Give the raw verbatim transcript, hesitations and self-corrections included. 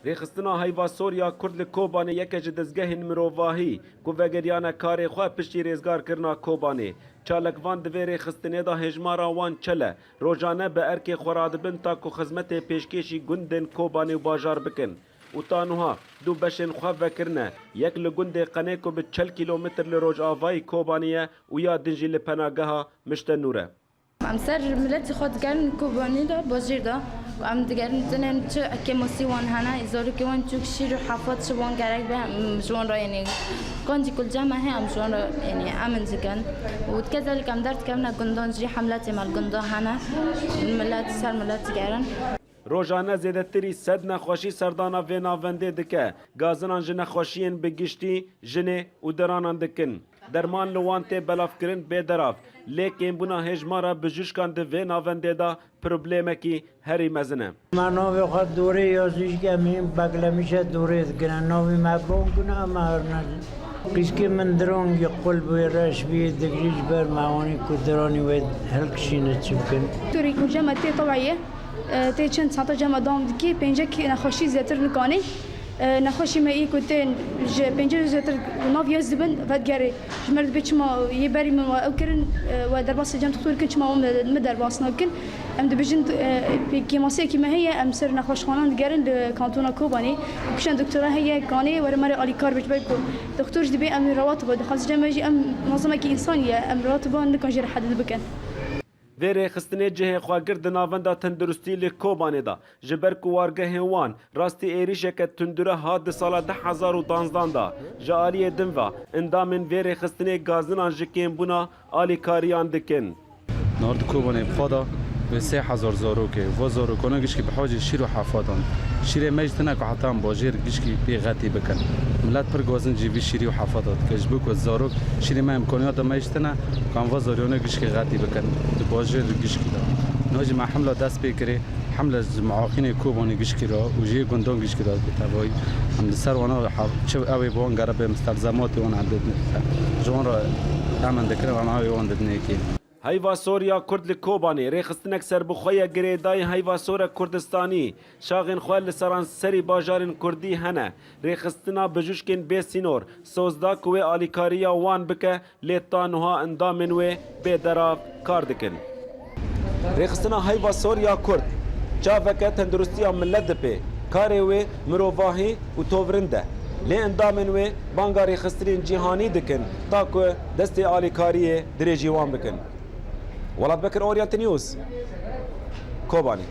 Rêxistina Heyva Sor ya Kurd li Kobanê yeke ji dezgehên mirovahî ku vegeriyane karê xwe piştî rêzgarkirina Kobanê. Çalakvan di vê rêxistinê de hêjmara wan çel e. Rojane bi erkê xwe radibin ta ku xizmetê pêşkêşî gundên Kobanê û bajar bikin. Û ta nuha du beşên xwe vekirine, yek li gundê Qenê ku bi çel kîlometr li rojavayî Kobanê ye û ya din jî li penageha Mişte Nûr e. Em ser miletî xwe digerin Kobanî de, bajêr de. Em digerin tenê çi kêmasî wan hene, zarokê wan çûk şîr û hefat çi wan gerek be, em ji wan re, yanî, kancî ku li cem me heye, em ji wan re, yanî, emin dikin. Û dikezelî em derdikevine gundan jî, hemletê me li gundan hene. Milet ser milet digerin. Rojane zêdetirî sed nexweşî serdana vê navendê dike. Gazinan ji nexweşiyên bi giştî, jinê û diranan dikin. Derman li wan tê belavkirin bê derav, lê kêmbûna hêjmara bijûşkan di vê navendê de problemekî herî mezin e. Me navê xwe dorê yazî ji ke em hîn beklemîşe dorê dikin. Navê me bang bûne, em her ne. Qîskê min diran yê qul bûye, reş bûye, digrî ji ber me anî ku diranî wê hilkişîne çi bikin. Doktorê ku cem me tê teweyê, e, tê çend saeta cem me dewam dikê, pêncek nexweşî zêtir nikanê. E, nexweşî me î ku tên ji pêncî zêtir nav yez dibin, vedigerê. Ji me re dibê çima yê berî min we ew kirin, e, we derbasî cem doktor kin, çima we min, min derbas nakin. Em dibêjin, e, kêmasiyekî me heye, em ser nexweşxanan digerin li kantona Kobanê. Kişan doktora heye, kanê were me re alîkar be, ji ber ku doktor jî dibê em rewatiba dixwazin, cem me jî em mezimekî însanî ye, em rewatiba nikan jê re hedil bikin. Vê rêxistinê cihê xwe girt di navenda tenduristî li Kobanê de, ji ber ku wargehên wan rastî êrîşeke tundure hat di sala du hezar û danzdan de. Ji aliyê din ve endamên vê rêxistinê gazinan ji kêmbûna alîkariyan dikin. Nard Kobanê bi xwe de wê sê hezar zarok e. Va zarokane gişkî bi hacê şîr û hefatan. Şîrê me jî tine ku heta em bajêr gişkî pê xetî bikin. Milet pir gazin jî vî şîrî û hefata dike. Ji bo ku zarok şîrê me îmkaniyata me jî tine ku em va zariyane gişkî xetî bikin. Di bajêr gişkî de. Niha jî me hemla dest pê kirê, hemle ji muaqînê Kobanê gişkî re û jê gundan gişkî re bi tevayî. Em li ser wana çi ew ê bi wan gere bê mistelzematê wan em dê ji wan re temin dikirin, em ew ê wan didinê kê. Heyva Sor ya Kurd li Kobanê rêxistinek serbixwe ye girêdayî Heyva Sor e Kurdistanî. Şaxên xwe li seranserî bajarên Kurdî hene. Rêxistina bijûşkên bê sînor soz da ku wê alîkariya wan bike, lê ta niha endamên wê bê derav kar dikin. Rêxistina Heyva Sor ya Kurd çaveke tenduristiya milet dipê. Karê wê mirovahî û tovrind e. Lê endamên wê banga rêxistinên cîhanî dikin ta ku destê alîkariyê dirêjî wan bikin. Welat Bekir, Oriente News, Kobanê.